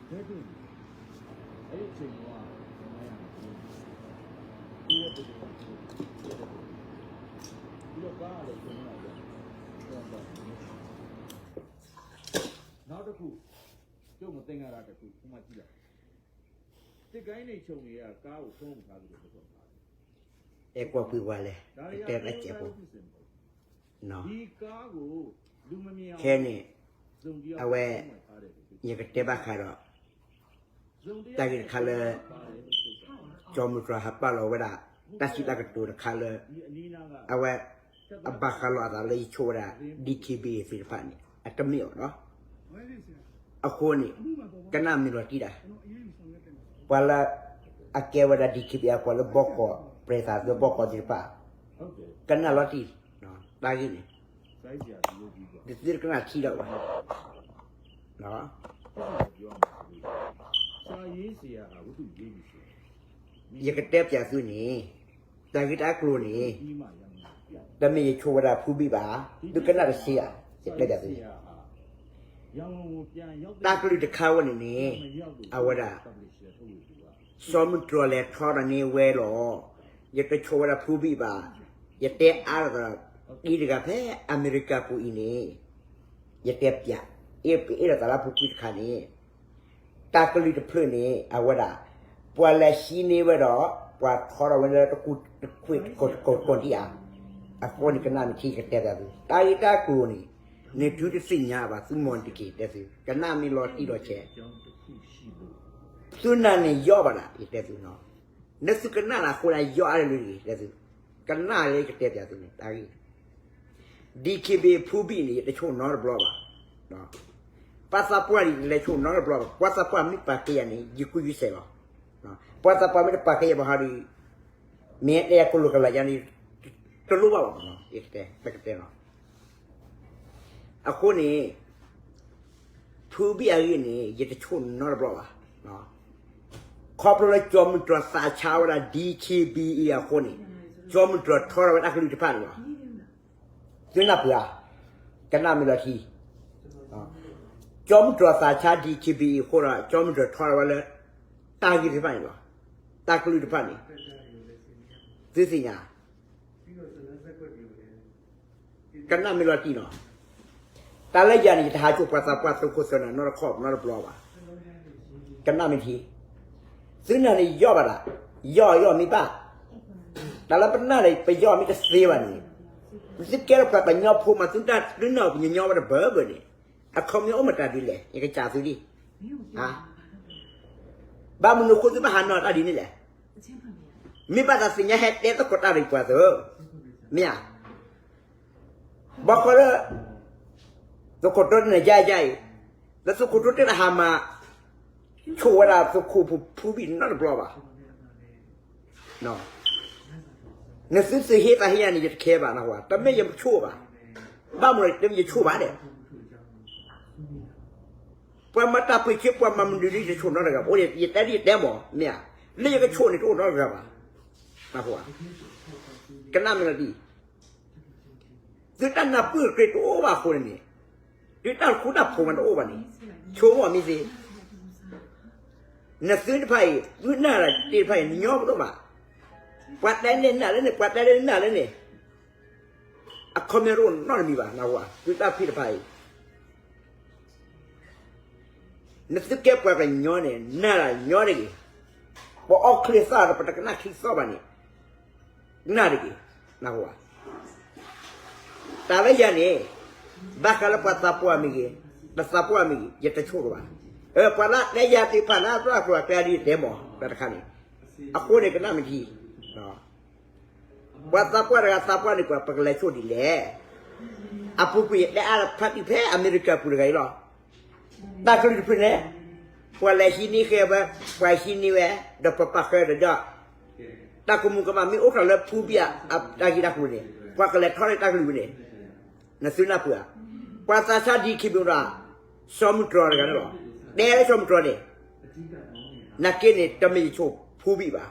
ခဲကနံၣ်န့ၣ် အဲဒီအချိန်တုန်းက မြန်မာ့ရန်သူ ပြီးတဲ့ ပြီးတော့ ကားလည်း ကျုံးလာတယ် နောက်တစ်ခု ကျုံးမသိင်္ဂလာတစ်ခု ခုမှကြည့်လိုက် စစ်ကိုင်းနဲ့ ချုပ်နေတာ ကားကို ဖုံးထားသလို လုပ်ထားတယ် အဲကွီၢ်ပှံၤဝါလဲၣ် ကတဲဘၣ်စဲးဖိ ဒီကားကို လူမမြင်အောင် ခဲန့ၣ် အဝဲ ယကတဲဘၣ်ဃးဒီး တၢ်ဂ့ၢ်တခါလၢ ကၠီမုၢ်တြီၤဟးပာ်လီၤဝဲဒၣ် တၢ်စံးတၢ်ကတိၤတခါလၢ အဝဲ အဘၣ်ဃးလီၤအသးလၢယဆိဝဲဒၣ် DKBA သ့ၣ်တဖၣ်န့ၣ် အတမ့ၢ်အီၤနီၤ အဃိန့ၣ် ကနၣ်မ့ၢ်လီၤတံၢ်ဒၣ် ပှၤလၢ အကဲဝဲဒၣ် DKBA အပှၤလၢဘီကီး ပြဲးသးလၢဘီကီးသ့ၣ်တဖၣ် ကနၣ်လီၤတံၢ် တၢ်ဂ့ၢ်န့ၣ် ဒ်သုတကနၣ်ထံဒီးဘၣ် ယကတဲပျးသုန့ၣ် တၢ်ဂ့ၢ်တၢ်ကျိၤန့ၣ် တမ့ၢ်ယဆိဝဲဒၣ်ဖုဘံၣ်ဘၣ် သုကနၣ်တဆံဧါ ယတဲပျးသုန့ၣ် တၢ်ကလုၢ်တခါဝဲန့ၣ်န့ၣ် အဝဲဒၣ် စီၤမုၢ်တြီၤလဲၤထီၣ်ဒီးန့ၢ်ဝဲလီၤ ယတဆိဝဲဒၣ်ဖုဘံၣ်ဘၣ် ယတဲအါဒီး အံၤတဂၤဖဲအမဲရကၤပူၤအံၤန့ၣ် ယတဲပျး အ့ၣ်ပအ့ၣ်ဒီးသးလၢအပူၤကွံာ်တခါန့ၣ် တၢ်ကလုၢ်တဖျၢၣ်န့ၣ် အဝဲဒၣ် ပှၤလဲၤဟံးန့ၢ်ဝဲဒီး ပှၤထီထီၣ်ဝဲလၢတကူတခွ့ၣ်တကိးတကိးတကိးဒံးဧါ အဃိန့ၣ်ကနၣ်မ့ၢ်ထံကတဲပျးသု တၢ်ဂ့ၢ်တၢ်ကျိၤန့ၣ် နသုတသ့ၣ်ညါဘၣ် သုမီၢ်တက့ၢ်တဲသု ကနၣ်မ့ၢ်လီၤတံၢ်လီၤဆဲး သုနၤန့ၣ်ယီၣ်ဘၣ်ဒၣ် ယတဲသုနီၤ နသုကနၣ်နၤအဃိန့ၣ် ယီၣ်အါတလၢတဂ့ၤ တဲသု ကနၣ်လၢယကတဲပျးသုန့ၣ် တၢ်ဂ့ၢ် DKBA ဖုဘံၣ်န့ၣ် ယတဆိနီတဘျီဘၣ် ပှၤသးပှၢ်န့ၣ် ယတလဲၤဆိနီတဘျီဘၣ် ပှၤသးပှၢ်မ့ၢ်ပာ်ကဲယၤန့ၣ် ယကူယဆဲးလီၤ ပှၤသးပှၢ်မ့ၢ်တပာ်ကဲယၤဘၣ်ဟီဒီး မ့ၢ်တဲယၤကလိာ်ကလာ်ယၤန့ၣ် တလိၣ်ဘၣ်ဘၣ် ယကတဲ ပကတဲလီၤ အဃိန့ၣ် ဖုဘံၣ်အဂ့ၢ်န့ၣ် ယတဆိနီတဘျီဘၣ် ခီဖျိလၢကၠီမုၢ်တြီၤသးဆါဝဲဒၣ် DKBA အဃိန့ၣ် ကၠီမုၢ်တြီၤထီထီၣ်ဝဲတၢ်ကလုၢ်တဖၣ်န့ၣ်လီၤ သုနၢ်ပၢၢ်ဧါ ကနၣ်မ့ၢ်လီၤထံ ကၠီမုၢ်တြီၤသးဆါ DKBA အဃိဒီး ကၠီမုၢ်တြီၤထီထီၣ်ဝဲလၢ တၢ်ဂ့ၢ်တဖၣ်န့ၣ်လီၤ တၢ်ကလုၢ်တဖၣ်န့ၣ် သုသ့ၣ်ညါ ကနၣ်မ့ၢ်လီၤတံၢ်နီၤ တၢ်လၢယၤန့ၣ် ယတဟးဆိပှၤသးပှၢ်သုးခိၣ်သုးနၢ်နီတခီပနီတဘျီဘၣ် ကနၣ်မ့ၢ်ထံ သုနၢ်န့ၣ်ယီၣ်ဘၣ်ဒၣ် ယီၣ်ယီၣ်မ့ၢ်ဘၣ် တၢ်လၢပနၢ်န့ၣ် ပယီၣ်မ့ၢ်တသ့ဘၣ်န့ၣ် သုကဲထီၣ်ပှၤကညီဖိမး သုတၢ်သုနၢ်ပညီဝဲတဘၢဘၢန့ၣ် အခီပညီအိၣ်မတၤဒ်လဲၣ် ယကစၢ်သုဒ် ဘၣ်မနုၤအဃိသုဘၣ်ဟးနီၤတၢ်ဒ်န့ၣ်လဲၣ် မ့ၢ်ဘၣ်သးသ့ၣ်ညါဟဲတဲသကိးတၢ်ဒီးပှၤသု မ့ၢ်ဧါ ဘၣ်ဃီလၢ သုးခိၣ်တိတန့ၣ်ယါယါအံၤ လၢသုးခိၣ်တိတဟးမၤ ဆိၣ်ဝဲဒၣ်သုးခိၣ်ဖုဘံၣ်နီတဘျီဘၣ် နသုသုးဟ့သးဟ့ယၤန့ၣ် ယတခဲဘၣ်နဟူဧါ တမ့ၢ်ယဆိၣ်ဘၣ် ဘၣ်မနုၤတမ့ၢ်ယဆိၣ်ဘၣ်ဒီး ပှၤမၤတၢ်ပှ့ၤဆ့ပှၤမၤမနုၤဒ်ယဆိၣ်နီတဂၤဘၣ် အိၣ်ယတဲဒ်ယတဲမး မ့ၢ်ဧါ လၢယကဆိၣ်န့ၣ်တအိၣ်နီတဂၤဘၣ် နဟူဧါ ကနၣ်မ့ၢ်လီၤတံၢ် သုတၢ်နၢ်ပၢၢ်တကြ့းတအိၣ်ဘၣ်အဃိန့ၣ်န့ၣ် သုတၢ်ဃူတၢ်ဖိးမးတအိၣ်ဘၣ်န့ၣ် ဆိကမိၣ်မ့ၢ်သ့ နသုတဖၣ်အံၤ သုနၢ်တၢ်တ့ၢ်တဖၣ်အံၤ နညီပဒိၣ်မး ပှၤတဲလၢနၢ်လၢန့ၣ် ပှၤတဲလၢနၢ်လၢန့ၣ် အခီပညီတအိၣ်နီတမံၤဘၣ် နဟူဧါ သုတၢ်ဖံးတဖၣ်အံၤ နသုကဲပှၤကညီန့ၣ် နၢ်တၢ်ညီတဂ့ၤ ပအီၣ်ချံသီၣ်ဒီးပတကနၣ်ချံသီၣ်ဘၣ်န့ၣ် နၢ်တဂ့ၤ နဟူဧါ တၢ်လၢယၤန့ၣ် ဘၣ်ဃးလၢပှၤသးပှၢ်မ့ၢ်ဂ့ၤ တသးပှၢ်မ့ၢ်ဂ့ၤ ယတဆိၣ်ကဘၣ် ပှၤလၢအတဲယၤသ့ၣ်တဖၣ်လၢအသရၣ်ကျိၤအကျဲဒ်ယတဲမး တၢ်တခါန့ၣ် အဃိန့ၣ်ကနၣ်မ့ၢ်ထံ ပှၤသးပှၢ်တဂၤသးပှၢ်န့ၣ် ပှၤပကလဲၤဆိၣ်ဒ်လဲၣ် အပူၤကွံာ်ယတဲအါဖးတံၢ်ဖဲအမဲရကၤပူၤတဂၤအံၤလီၤ တၢ်ကလုၢ်တဖျၢၣ်န့ၣ် ပှၤလဲၤဟံးန့ၢ်ဃဲဝဲ ပှၤဟံးန့ၢ်ဝဲ ဒီးပပာ်ဃဲဒီးဒီး တၢ်ကမူၤကမၣ်မ့ၢ်အိၣ်ထီၣ်လၢဖုဘံၣ်အတၢ်ဂ့ၢ်တၢ်ကျိၤန့ၣ် ပှၤကလဲၤထီၣ်လၢတၢ်ကလုၢ်ဝဲန့ၣ် နသုနၢ်ပၢၢ်ဧါ ပှၤသးဆါဒံးခံဘိဒီး စီၤမုၢ်တြီၤတဂၤန့ၣ်လီၤ တဲလၢစီၤမုၢ်တြီၤန့ၣ် နာ်က့န့ၣ် တမ့ၢ်ယဆိၣ်ဖုဘံၣ်ဘၣ်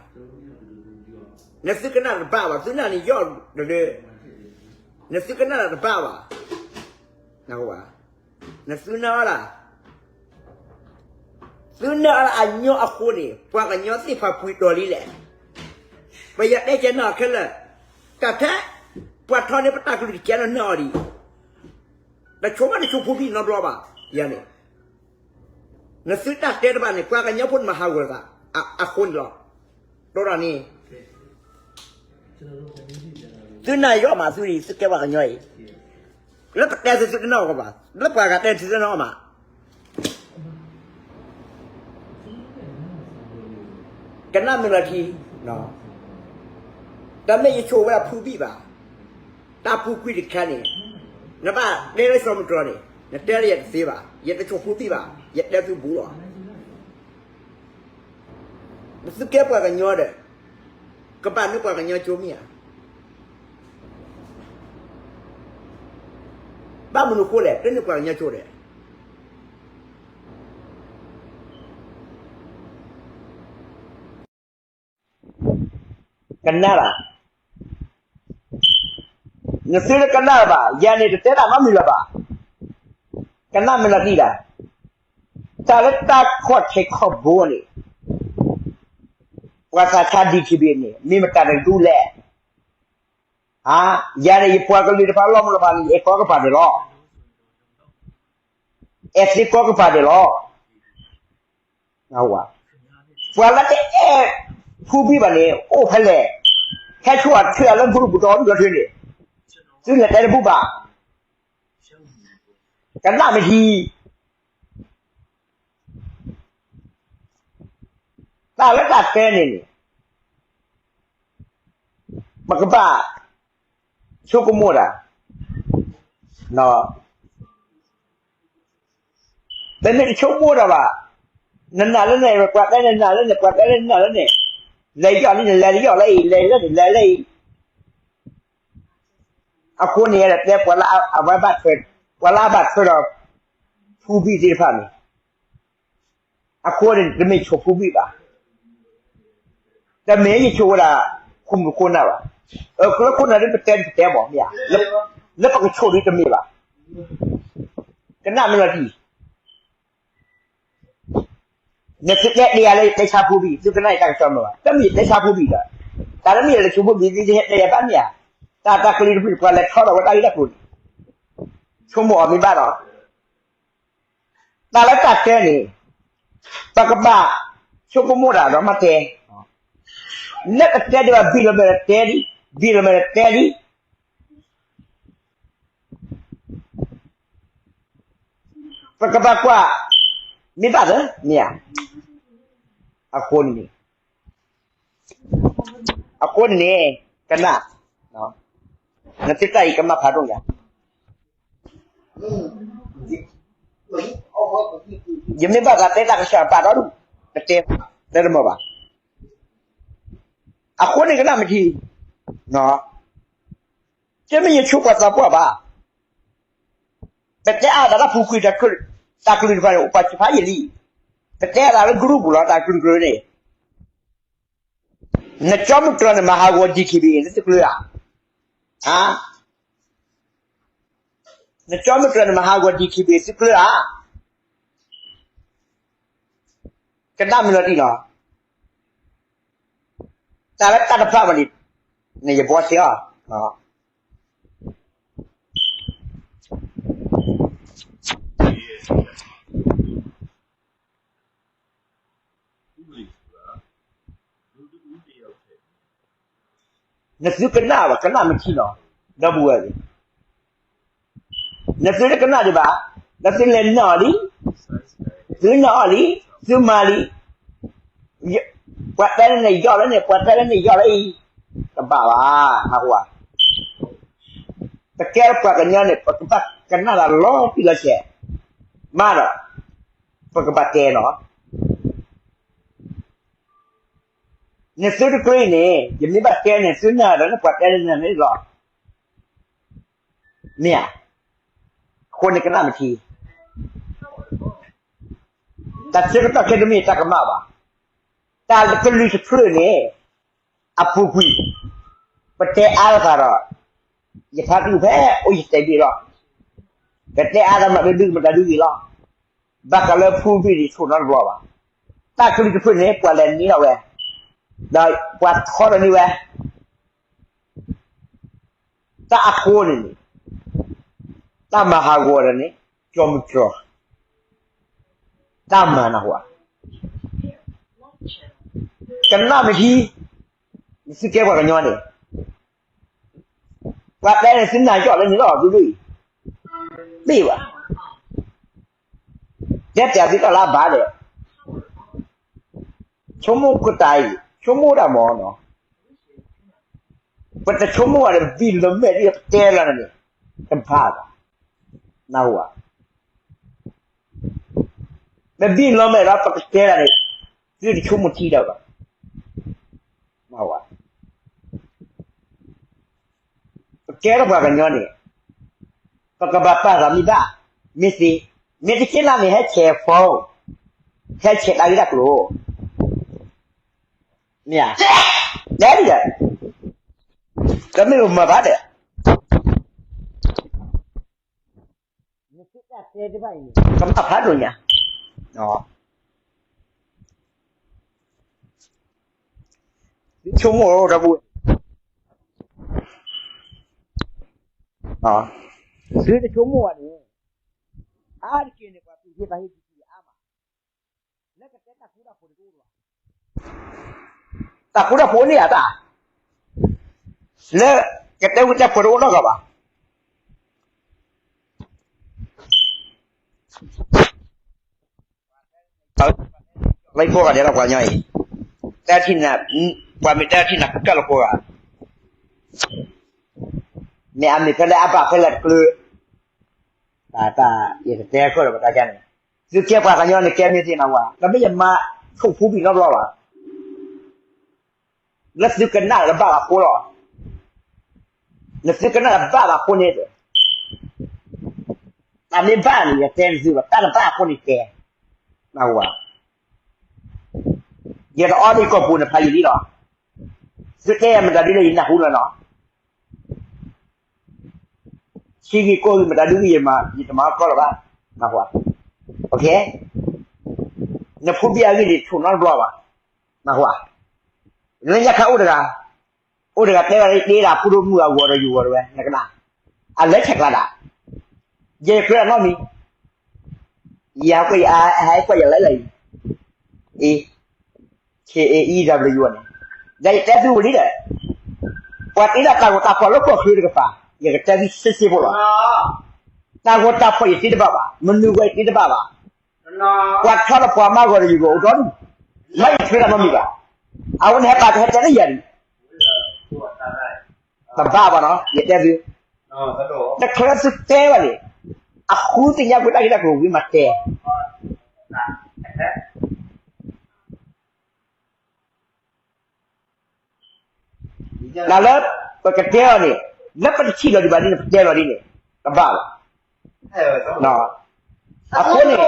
နသုကနၣ်တဘၣ်ဘၣ် သုနၢ်န့ၣ်ယီၣ်တလၢ နသုကနၣ်တၢ်တဘၣ်ဘၣ် နသုနၢ်ဝဲဒၣ် သုနာ်အီၤအညီအဃိန့ၣ် ပှၤကညီသ့ၣ်တဖၣ်ပှဲၤတီၤလံလဲၣ်. ပယီၤတဲကဲနာ်အီၤခဲလၢာ်, တၢ်ထဲ ပှၤထီန့ၢ်ပတၢ်ကလုၢ်တကဲလၢနာ်အီၤဒံး, တဆိကမိၣ်တဆိကမိၣ်ဖူဘံၣ်နီတဘျီဘၣ်, ယၤန့ၣ် နသုတၢ်တဲတဘၣ်န့ၣ် ပှၤကညီဖိန့ၣ်မၤဟးဂီၤသး, အဃိန့ၣ်လီၤ. ဒီးန့ၣ် သုနာ်ယီၤမးသုဒံး သုကဲပှၤကညီအံၤ, လၢပတဲသုသုတနာ်အီၤဘၣ်, လၢပှၤဂၤတဲသုတနာ်အီၤမး ကနၣ်မ့ၢ်လီၤထံ, တမ့ၢ်ယဆိကမိၣ်ဝဲဒၣ်ဖူဘံၣ်ဘၣ်, တၢ်ပူၤကွံာ်တခါန့ၣ် နဘၣ်တဲလၢစီၤမုၢ်တြီၤန့ၣ် နတဲလၢယတသ့ဘၣ်, ယတဆိကမိၣ်ဖူဘံၣ်ဘၣ်, ယတဲသုဘူးလီၤ. သုကဲပှၤကညီဒီး ကဘၣ်န့ၢ်ပှၤကညီကၠိမ့ၢ်ဧါ. ဘၣ်မနုၤအဃိလဲၣ် တန့ၢ်ပှၤကညီကၠိဒီး ကနၣ်ဘၣ်, နသုတကနၣ်ဘၣ်, ယၤန့ၣ်တတဲတၢ်နီတမံၤလၢၤဘၣ်, ကနၣ်မ့ၢ်လီၤတံၢ်ဒၣ်, တၢ်လၢတၢ်ခီၣ်ထံးခီၣ်ဘိန့ၣ် ပှၤသးဆါ DKBA န့ၣ် မ့ၢ်မတၤတဒူၣ်လဲၣ်. ယၤန့ၣ် ယပှၤကလုာ်တဖၣ်လီၤမုၢ်လီၤဖးန့ၣ် ယအဲၣ်ကီကပၤဒဲးလီၤ. အဲၣ်သ့ကီကပၤဒဲးလီၤ. ပှၤလၢတအဲၣ်ဖူဘံၣ်ဘၣ်န့ၣ် အိၣ်ဖဲလဲၣ်, ဟဲဆိၣ်အီၤထွဲအီၤလၢမူတပူၤတီၤဒူၣ်လီၤထွဲန့ၣ်, သုလဲၤတဲတဘူၣ်ဘၣ်, ကနၣ်မ့ၢ်ထံ တၢ်လၢတၢ်တဲန့ၣ်န့ၣ် ပကဘၣ်ဆိကမိၣ်တၢ်, ပမ့ၢ်တဆိကမိၣ်တၢ်ဘၣ်, နနာ်လၢန့ၣ် ပှၤတဲနနာ်လၢန့ၣ် ပှၤတဲလၢနနာ်လၢန့ၣ်, လဲၤယီၢ်လံန့ၣ် လဲၤယီၢ်လၢအံၤ လဲၤလၢန့ၣ် လဲၤလၢအံၤ, အဃိန့ၣ် တဲပှၤလၢအဘၣ်ထွဲ, ပှၤလၢအဘၣ်ထွဲဒီး ဖူဘံၣ်သ့ၣ်တဖၣ်န့ၣ်, အဃိန့ၣ် တမ့ၢ်ဆိကမိၣ်ဖူဘံၣ်ဘၣ်, တမ့ၢ်ယဆိကမိၣ်ဝဲဒၣ် ခိၣ်မူခိၣ်နၢ်ဘၣ်, ကျဲခိၣ်နၢ်ဒ်ပတဲဒ်ပတဲမးမ့ၢ်ဧါ, လၢပကဆိၣ်ဒ်တမ့ၢ်ဘၣ်, ကနၣ်မ့ၢ်လီၤတံၢ် နသုတဲဒ်ယၤလၢယတဲဆါဖူဘံၣ် သုကနၣ်ယတၢ်ကစီၣ်မ့ၢ်ဘၣ်, တမ့ၢ်ယတဲဆါဖူဘံၣ်ဒီး, တၢ်တမ့ၢ်ယလဲၤဆိကမိၣ်ဖူဘံၣ် သုဟဲတဲယၤဘၣ်မ့ၢ်ဧါ, တၢ်တၢ်ကလုာ်တဖုန့ၣ် ပှၤလဲၤထီဒီးဝဲတၢ်ဂ့ၢ်တၢ်ကျိၤန့ၣ်, ဆိကမိၣ်အီၤမ့ၢ်ဘၣ်ဒီး, တၢ်လၢတၢ်တဲန့ၣ်, ပကဘၣ်ဆိကမိၣ်တၢ်ဒီးမၤတဲ, လၢကတဲဒ်ဘၣ်ဘံၣ်လီၤမဲာ်ဒီးတဲဒ်, ဘံၣ်လီၤမဲာ်ဒီးတဲဒ် ပကဘၣ်ကွၢ်, မ့ၢ်ဘၣ်သၢ, မ့ၢ်ဧါ, အဃိန့ၣ်, အဃိန့ၣ်န့ၣ်, ကနၣ်, နသုတၢ်အံၤကမၣ်ဖးဒိၣ်ညါ, ယမ့ၢ်ဘၣ်သးတဲတၢ်ကစီၣ်ပာ်ဒီဒူၣ်, တတဲ, တဲတမၤဘၣ်, အဃိန့ၣ်ကနၣ်မ့ၢ်ထံ, တမ့ၢ်ယဆိပှၤသးပှၢ်ဘၣ်, ပတဲအါသးတၢ်ပူၤကွံာ်, တၢ်ကလုာ်တဖၣ်န့ၣ် အိၣ်ပာ်စၢၤဖးယံာ်လံ, ပတဲအါသးလၢကရူၢ်ပူၤလီၤ တၢ်ကလုာ်ကရၢန့ၣ်, နကၠီမုၢ်တြီၤန့ၣ် မၤဟးဂီၤ DKBA သုတကျၢၤဧါ, နကၠီမုၢ်တြီၤန့ၣ် မၤဟးဂီၤ DKBA သုတကျၢၤဧါ, ကနၣ်မ့ၢ်လီၤတံၢ်လီၤ, တၢ်လၢတၢ်တဖျၢၣ်ဘၣ်န့ၣ်, န့ၣ်ယဘှီစ့အီၤ နသုကနၣ်ဘၣ် ကနၣ်မ့ၢ်ထံလီၤ, ဒီပုၢ်ဝဲၢ်, နသုတကနၣ်ဒံးဘၣ်, နသုလဲၤနာ်အီၤလံ, သုနာ်အီၤလံ, သုမၤလံ, ပှၤတဲလၢန့ၣ်ယီၢ်လၢန့ၣ် ပှၤတဲလၢန့ၣ်ယီၢ်လၢအံၤ, တဘၣ်ဘၣ်, ဟးဂီၤ, ပကဲလၢပှၤကညီန့ၣ် ပကဘၣ်ကနၣ်တၢ်လီၤတံၢ်လီၤဆဲး, မးဒီး, ပကဘၣ်တဲလီၤ နသုတကျၢၤအံၤန့ၣ် ယမ့ၢ်ဘၣ်တဲန့ၣ် သုနာ်ဒီးလၢပှၤတဲလၢနၤန့ၣ်လီၤ. မ့ၢ်ဧါ, အဃိန့ၣ်ကနၣ်မ့ၢ်ထံ, တၢ်ဆၢကတီၢ်ခဲအံၤတမ့ၢ်တၢ်ကမၣ်ဘၣ်, တၢ်ကလုၢ်တဖျၢၣ်န့ၣ် အပူၤကွံာ်, ပတဲအါလီၤသးဒီး, ယဖါတံၢ်ဖဲအိၣ်ယတဲဘ့ၣ်လီၤ, ပတဲအါသးမးတဒုမတၤဒုဂ့ၤလီၤ, ဘၣ်ဃးလၢဖူဘ့ၣ်န့ၣ်ဆိၣ်နီတဘျီဘၣ် တၢ်ကလုၢ်တဖျၢၣ်န့ၣ် ပှၤလဲၤန့ၢ်ထီၣ်ဝဲ, ဒီးပှၤထီထီၣ်န့ၢ်ဝဲ, တၢ်အဃိန့ၣ်န့ၣ်, တၢ်မၤဟးဂီၤဒီးန့ၣ်, ကၠီမုၢ်တြီၤ, တၢ်မၤနၢ်ဟူဧါ, ကနၣ်မ့ၢ်ထံ, နသုကဲပှၤကညီန့ၣ်, ပှၤတဲန့ၣ်သုနၢ်ယီၣ်လၢန့ၣ်လီၤ သုဒ်အံၤ, တဘၣ်ဘၣ်, တဲပျးသုတၢ်လၢအဘၣ်ဒီး, ဆိကမိၣ်ကတၢၢ်အံၤ ဆိကမိၣ်ဒၣ်မ့ၢ်နီၤ, ပတဆိကမိၣ်ဘၣ်ဒီး ပဘံၣ်လီၤမဲာ်ဒ်ပတဲလီၤန့ၣ်, တဘၣ်ဘၣ်, နၢ်ဟူဧါ, ပဘံၣ်လီၤမဲာ်ဒီးပကတဲလီၤန့ၣ်, သုတဆိကမိၣ်ထံဒီးဘၣ်, နၢ်ဟူဧါ, ပကဲထီၣ်ပှၤကညီန့ၣ်, ပကဘၣ်ပာ်သးမ့ၢ်ဘၣ်, မ့ၢ်သ့, မ့ၢ်တက့ၢ်လၢန့ၣ် ဟဲဆဲးဖိ, ဟဲဆဲးတၢ်ဂ့ၢ်တၢ်ကျိၤ, မ့ၢ်ဧါ, တဲဒ်လဲၣ်, တမ့ၢ်ပမၤဘၣ်ဒီး နသုတၢ်တဲတဖၣ်အံၤန့ၣ် ကဘၣ်ဖးဒိၣ်ညါ, သုဆိကမိၣ်ဒီပုၢ်ဝဲၢ်, သုတဆိကမိၣ်ဘၣ်န့ၣ်, အါတက့ၢ်န့ၣ် ပှၤသူၣ်က့သးဟ့တံၤအါမး, လၢကတဲတၢ်ဃူတၢ်ဖိးတအိၣ်လီၤ, တၢ်ဃူတၢ်ဖိးန့ၣ်ဧါတၢ်, လၢကတဲဃူတၢ်ဖိးတအိၣ်နီတဂၤဘၣ် လၢဖိဂၤဒဲးလီၤပှၤကညီအံၤ, တၢ်ထံၣ်နၤ, ပှၤမ့ၢ်တၢ်ထံၣ်နၤကၢ်လီၤဖိဂၤ, မ့ၢ်အမ့ၢ်ဖဲလဲၣ်အဘၣ်ဖဲလဲၣ်တကျၢၤ, တၢ်တၢ်ယကတဲဃီဒီးပတၢ်ကါန့ၣ်, သုကဲပှၤကညီန့ၣ်ကဲမ့ၢ်သ့ၣ်နၤဝဲ, တမ့ၢ်ယမါဆိၣ်ဖူဘံၣ်နီတဘျီဘၣ် လၢသုကနၣ်တဘၣ်ဘၣ်အဃိလီၤ. နသုကနၣ်တဘၣ်ဘၣ်အဃိန့ၣ်, တၢ်မ့ၢ်ဘၣ်န့ၣ် ယတဲနသုဘၣ်, တၢ်တဘၣ်အဃိန့ၣ်တဲ, နၢ်ဟူဧါ, ယတအီဒံးကိာ်ပူၤန့ၣ်ဖးယံာ်လံလီၤ. သုတဲယၤမတၤဒုလၢယနၢ်ဟူလီၤနီၤ. ဆံးဂ့ၤကိၢ်ဂ့ၤမတၤဒုဂ့ၤယမၤ ယတမၤအီၣ်ကီလီၤဘၣ်, နၢ်ဟူဧါ, နဖိဘံၣ်အဂ့ၢ်န့ၣ် ဆိၣ်နီတဘျီဘၣ်, နၢ်ဟူဧါ, လၢညါခါအိၣ်တဂၤ, အိၣ်တဂၤတဲဝဲဒၣ် ယတ့ဒၣ်ဖိဒိၣ်မုၣ်အဂီၤဒီးယဂီၤတဝဲ နကနၣ်, အလဲၤဆဲးကျိးဒၣ်, ယဲယကြၢးနီတမံၤ, ယဟဲကွၢ်ယၤလၢလၢအံၤ, အ့ KAEW န့ၣ်, ဒီးယတဲသုဝံၤလံဒီး, ပှၤတ့ဒၣ်တၢ်ဂီၤတၢ်ဖီၣ်လၢကီၢ်ချၢတကပၤ, ယကတဲသုဆ့ဆ့ဖိလီၤ. တၢ်ဂီၤတၢ်ဖီၣ်ယတ့တဘၣ်ဘၣ်, မနုၤဂီၢ်ယတ့တဘၣ်ဘၣ်, ပှၤထီဒီးပှၤမၤဂီၤဒီးယဂီၤအိၣ်ဒီဒူၣ်, မ့ၢ်ယထွဲဒၣ်နီတမံၤဘၣ်, အဝဲန့ၣ်ဟဲပာ်ကဟဲတဲလၢယၤဒံး, တဘၣ်ဘၣ်နီၤ ယတဲသု, တချုးသုတဲဘၣ်န့ၣ်, အဃုသ့ၣ်ညါကွံာ်တၢ်ဂ့ၢ်တၢ်ကျိၤဝံၤမးတဲ တၢ်လၢပကတဲအီၤန့ၣ်, လၢပတထံၣ်လီၤဒံးဘၣ်ဒ်န့ၣ် ပတဲလီၤဒ်န့ၣ်, တဘၣ်ဘၣ်. အဃိန့ၣ်,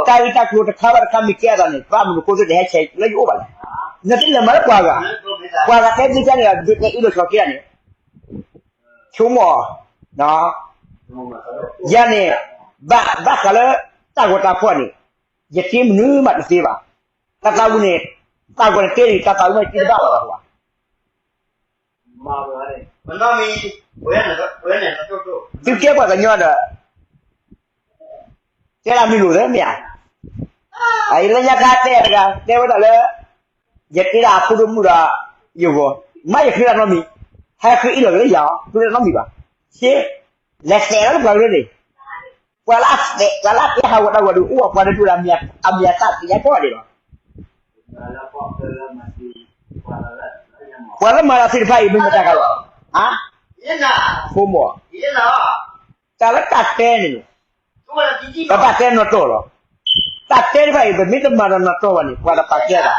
တၢ်ဂ့ၢ်တၢ်ကျိၤတခါဘၣ်တခါမ့ၢ်ကဲအသးန့ၣ် ဘၣ်မနုၤအဃိသုတဟဲဆဲးလၢယအိၣ်ဘၣ်လဲၣ်. နသုလဲၤမၤလၢပှၤဂၤ, ပှၤဂၤတဲသုကန့ၣ်ဒီး ဒုးတဲအ့ၣ်လိာ်ဆိးက့ဒၣ်န့ၣ်, ဆိကမိၣ်အီၤ, ယၤန့ၣ်, ဘၣ်ဘၣ်ဃးလၢတၢ်ဂီၤတၢ်ဖီၣ်န့ၣ်, ယတ့မနုၤမးတသ့ဘၣ်. တၢ်သးဝံၣ်န့ၣ်, တၢ်ဂီၤန့ၣ်တဲလံ တၢ်သးဝံၣ်မ့ၢ်တ့တဘၣ်ဘၣ်လီၤ. သုကဲပှၤကညီဒီး, တဲဒၣ်မ့ၢ်လိာ်သၢမ့ၢ်ဧါ. အအံၤလၢညါခါတဲတဂၤ တဲဝဲဒၣ်လၢ, ယတ့ဒၣ်အဖိဒိၣ်မုၣ်ဒီးယဂီၤ, မ့ၢ်ယဃ့ဒၣ်နီတမံၤ, ဟဲဃ့အ့ၣ်လိာ်က့ၤလၢယၤ, ဃ့ဒၣ်နီတမံၤဘၣ်. ဆ့, လဲၤတဲလၢပှၤကလုာ်န့ၣ်, ပှၤလၢအတဲ, ပှၤလၢအတဲဟးဂီၤတၢ်ဂီၤဒီး အိၣ်ပှၤတဒူၣ်ဒီး အမ့ၢ်အသးသ့ၣ်ညါကီၢ်ဒံးလီၤ. ပှၤလၢမၤလၤသ့ၣ်တဖၣ်အံၤ မ့ၢ်မတၤတဂၤလဲၣ်. အါ, ဖိမီၤ, တၢ်လၢတၢ်တဲန့ၣ်, ပဘၣ်တဲနီၢ်တီၢ်လီၤ. တၢ်တဲတဖၣ်အံၤ ပမ့ၢ်တမၤဒီးနီၢ်တီၢ်ဘၣ်န့ၣ် ပှၤတပာ်ကဲဘၣ်.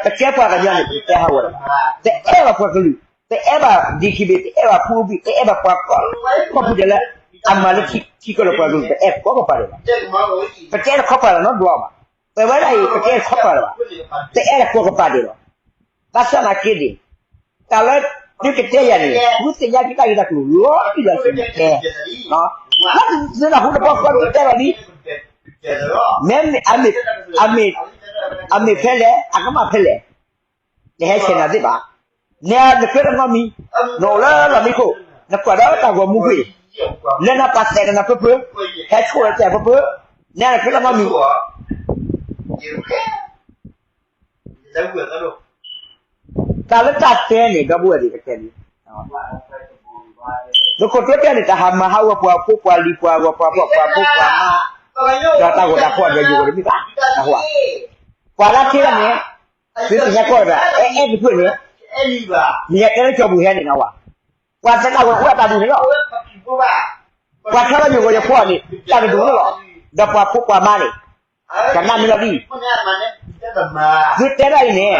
ပကဲပှၤကညီန့ၣ် ပတဲဟးဂီၤလီၤ. တအဲၣ်ဘၣ်ပှၤကလုာ်, တအဲၣ်ဘၣ် DKBA, တအဲၣ်ဘၣ်ဖိဘံၣ်, တအဲၣ်ဘၣ်ပှၤကီၢ်, ကီၢ်ပူၤဒဲးလၢ အမၤလၢထံကီၢ်ဒီးပှၤကလုာ် ပအဲၣ်ကိးကပၤဒဲးလီၤ. ပတအဲၣ်တခီပၤလၢၤနီတဘျီဘၣ်. ပဝဲဒၣ်အံၤ ပတအဲၣ်တခီပၤလၢၤဘၣ်. ပအဲၣ်တကိးကပၤဒဲးလီၤ. ဘၣ်ဆၣ်သနာ်က့န့ၣ်, တၢ်လၢသုကတဲယၤန့ၣ် သုသ့ၣ်ညါက့ၤတၢ်ဂ့ၢ်တၢ်ကျိၤလီၤတံၢ်လီၤဆဲးန့ၣ်တဲ, လၢသုနၢ်ဟူတဘျီဃီ သုတဲလီၤလံ. မ့ၢ် အမ့ၢ် အမ့ၢ်ဖဲလဲၣ် အကမၣ်ဖဲလဲၣ်, နဟဲဆဲးနၤသ့ၣ်ဘၣ်. နဲနကြၢးတနီတမံၤ, နအိၣ်လၢလီၢ်မံခိၣ်, နကွၢ်ဒီးတၢ်ဂီၤမူကွံာ်, လၢနပှၤသဲးကနၣ်ပၢပၢ, ဟဲဆိၣ်လီၤတဲာ်ပၢပၢ, နဲနကြၢးတနီတမံၤ တၢ်လၢတၢ်တဲန့ၣ် ဒီပုၢ်ဝဲၢ်သ့ၣ်ကတဲန့ၣ်, သုးခိၣ်ကျၢၢ်တဲန့ၣ် တၢ်ဟးမၤဟးဂီၤပှၤဖိပှၤလံၤပှၤဂီၤပှၤဖှီၣ်ပှၤဖိပှၤမါ, ဒီးတၢ်ဂီၤတၢ်ဖှီၣ်ဒီးယဂီၢ်တမ့ၢ်ဘၣ်, နဟါ, ပှၤလၢခံဂၤန့ၣ်, သုသ့ၣ်ညါကီၢ်ဒီး အဲအဲတဖျၢၣ်န့ၣ်, မ့ၢ်ယတဲလၢကၠီၤပူၤဟဲန့ၣ်နဟါ, ပှၤသဲးတၢ်ဂီၤအိၣ်ဝဲတၢ်ဒူၣ်န့ၣ်လီၤ, ပှၤထီလၢယဂီၢ်ယဖှီၣ်န့ၣ် တၢ်တဒူၣ်န့ၣ်လီၤ, ဒီးပှၤဖိပှၤမါန့ၣ် ကနၣ်မ့ၢ်လီၤဒ်အံၤ, သုတဲဒၣ်အံၤန့ၣ်,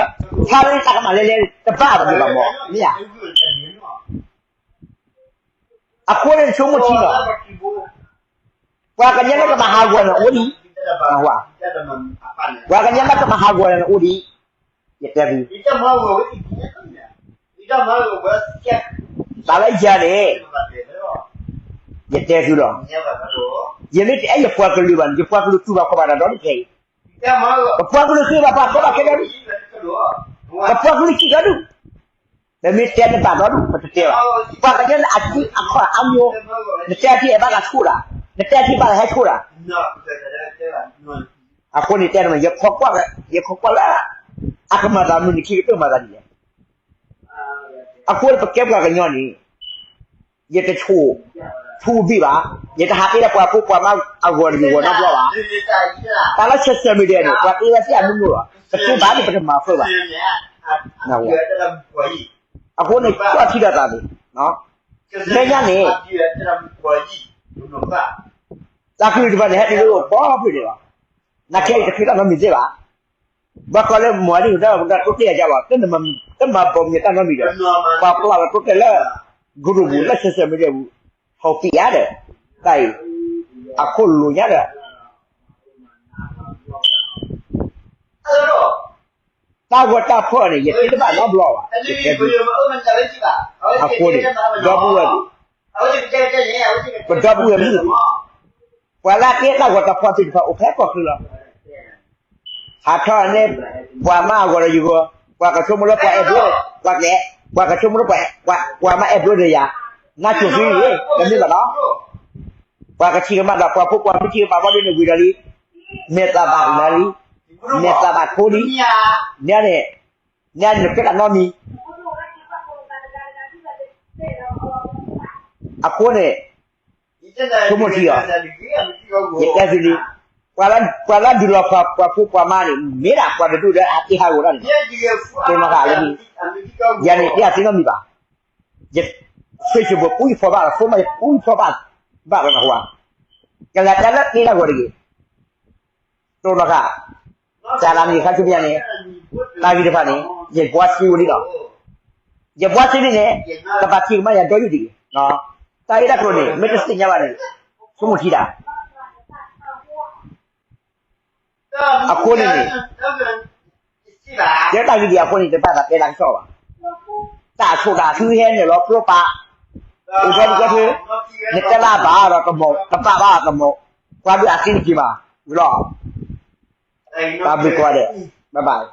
ဖျါလၢတၢ်ကမၣ်လဲၤလဲၤတဘၣ်ဘၣ်ဒံးဘၣ်မး, မ့ၢ်ဧါ, အဃိန့ၣ်ဆိကမိၣ်ထံလီၤ, ပှၤကညီလၢကမၤဟးဂီၤန့ၣ်အိၣ်ဒံး, ပှၤကညီလၢကမၤဟးဂီၤန့ၣ်အိၣ်ဒံး, ယတဲသု တၢ်လၢယၤန့ၣ်, ယတဲသုလီၤ, ယမ့ၢ်တအဲၣ်ယပှၤကလုာ်ဘၣ်န့ၣ် ယပှၤကလုာ်တူၢ်ဘၣ်ခီၣ်ဘၣ်တၢ်ဒီတကဲအံၤ, ပပှၤကလုာ်ဃ့ဘၣ်ပှၤခီဘၣ်ခဲလၢာ်, ပပှၤကလုာ်စံးဒီဒူၣ်, ပမ့ၢ်တဲနဘၣ်ဒီဒူၣ် ပတတဲဘၣ်, ပှၤကညီလၢအစုအခီၣ်အါမံၤ, နတဲထံအဲၣ်ဘၣ်ကဆိၣ်တၢ်, နတဲထံဘၣ်ကဟဲဆိၣ်တၢ် အဃိန့ၣ်တဲန့ၣ် ယခိးကွၢ်, ယခိးကွၢ်လၢ အကမၤသးမနုၤန့ၣ် ခံကတၢၢ်မၤသးဒ်လဲၣ်. အဃိန့ၣ်ပကဲပှၤကညီန့ၣ်, ယတဆိၣ်, ထူဘံၣ်ဘၣ်, ယတဟးတ့လၢပှၤဖိပှၤမါအဂီၢ်တဂ့ၤဂီၢ်နီတဘျီဘၣ်. တၢ်လၢ social media န့ၣ် ပှၤတ့ဝဲသ့ၣ်အမုၢ်နုာ်လီၤ, ပတ့ဘၣ်န့ၣ်ပတမၤဃုဘၣ်, အဃိန့ၣ် ကၠီၣ်ထံဒီးသးန့ၣ်, လၢညါန့ၣ် တၢ်ကလုၢ်တဖၣ်န့ၣ် ဟဲတုၤလၢပှၤဖုၣ်န့ၣ်လီၤ. နခဲအံၤတချုးတၢ်နီတမံၤသ့ဘၣ်. ဘၣ်ဃးလၢမၤဒ်န့ၣ် တၢ်တိတဲာ်ယၤဘၣ်, တမၤဘီမ့ၢ်တၢ်နီတမံၤဒီး ပှၤပျၢ်လီၤတိတဲာ်လၢ group ပူၤလၢ social media ပူၤ, ဟီၣ်ပံးယၤဒီး တၢ်အံၤ အခိၣ်လိာ်ညါဒီး တၢ်ဂီၤတၢ်ဖီၣ်န့ၣ် ယတဲတဘၣ်နီတဘျီဘၣ်, ယတဲသု, အဃိန့ၣ် ဒီပုၢ်ဝဲၢ်, ပဒီပုၢ်ဝဲၢ်မုၣ်, ပှၤလၢအတ့တၢ်ဂီၤတၢ်ဖီၣ်သ့ၣ်တဖၣ်အိၣ်ဖဲကီၢ်ချၢလီၤ. ဟးထီၣ်န့ၣ် ပှၤမါအဂီၢ်ဒီးယဂီၢ်, ပှၤကဆိကမိၣ်လၢပှၤအဲၣ်ဘျုး, ပှၤက, ပှၤကဆိကမိၣ်လၢပှၤ, ပှၤမါအဲၣ်ဘျုးဒီးယၤ, နါစိၤသံန့ၣ် တမ့ၢ်ဘၣ်နီၤ. ပှၤကထံၣ်ကမၣ်ဒီး ပှၤဖိပှၤမုၣ်ထံၣ်ကမၣ်ဘၣ်ဒီးန့ၣ်ဝံၤဒီးလံ, မဲာ်သၣ်ဘၣ်လၢာ်လံ, မဲာ်သၣ်ဘၣ်ထိလံ, န့ၣ်, န့ၣ်နကဲတၢ်နီတမံၤ အဃိန့ၣ် ဆိကမိၣ်ထံအီၤ, ယတဲသုလံ, ပှၤလၢဒုးလီၤပှၤဖိပှၤမါန့ၣ် မ့ၢ်ဒၣ်ပှၤတဒူၣ်လၢအတ့ဟးဂီၤတၢ်န့ၣ်, တိၢ်နီၣ်ဃာ်လၢမံၤ, ယၤန့ၣ် တ့အသ့နီတမံၤဘၣ်, ယ, Facebook ပူယဖီၣ်ဘၣ်လီၤ, ဖိမါယပူယဖီၣ်ဘၣ်, ဘၣ်လီၤနဟါ, ကလဲၤတၢ်လၢတ့တၢ်ဂီၤတဂ့ၤ, တိၢ်နီၣ်ဃာ် တၢ်လၢမ့ၢ်ခါဆူမဲာ်ညါန့ၣ်, တၢ်ဂ့ၢ်တဖၣ်န့ၣ် ယဘှါစ့ဝဲလံလီၤ. ယဘှါစ့န့ၣ်န့ၣ်, ကဘၣ်ထံၣ်ကမၣ်ယၤဒီယုၢ်တဂ့ၤ. တၢ်ဂ့ၢ်တၢ်ကျိၤန့ၣ် မ့ၢ်တသ့ၣ်ညါဘၣ်န့ၣ်, ဆိကမိၣ်ထံတၢ်. အဃိန့ၣ်န့ၣ်, ယတၢ်ဂ့ၢ်ဒ်အဃိန့ၣ် တဘၣ်သးတဲတၢ်ကစီၣ်ဘၣ်. တၢ်ဆိၣ်တၢ်ထုဟဲနုာ်လီၤကျိပာ်, အိၣ်ဒီဒူၣ်ကဲထၢ, နတဲလၢအဘၣ်ဒီးတမီၢ်, တဘၣ်ဘၣ်ဒီးတမီၢ်, ပှၤဒုးအသံတက့ၤဘၣ်, ဝံၤလီၤ. တၢ်ဘျုးကိးဂၤဒဲး, bye bye.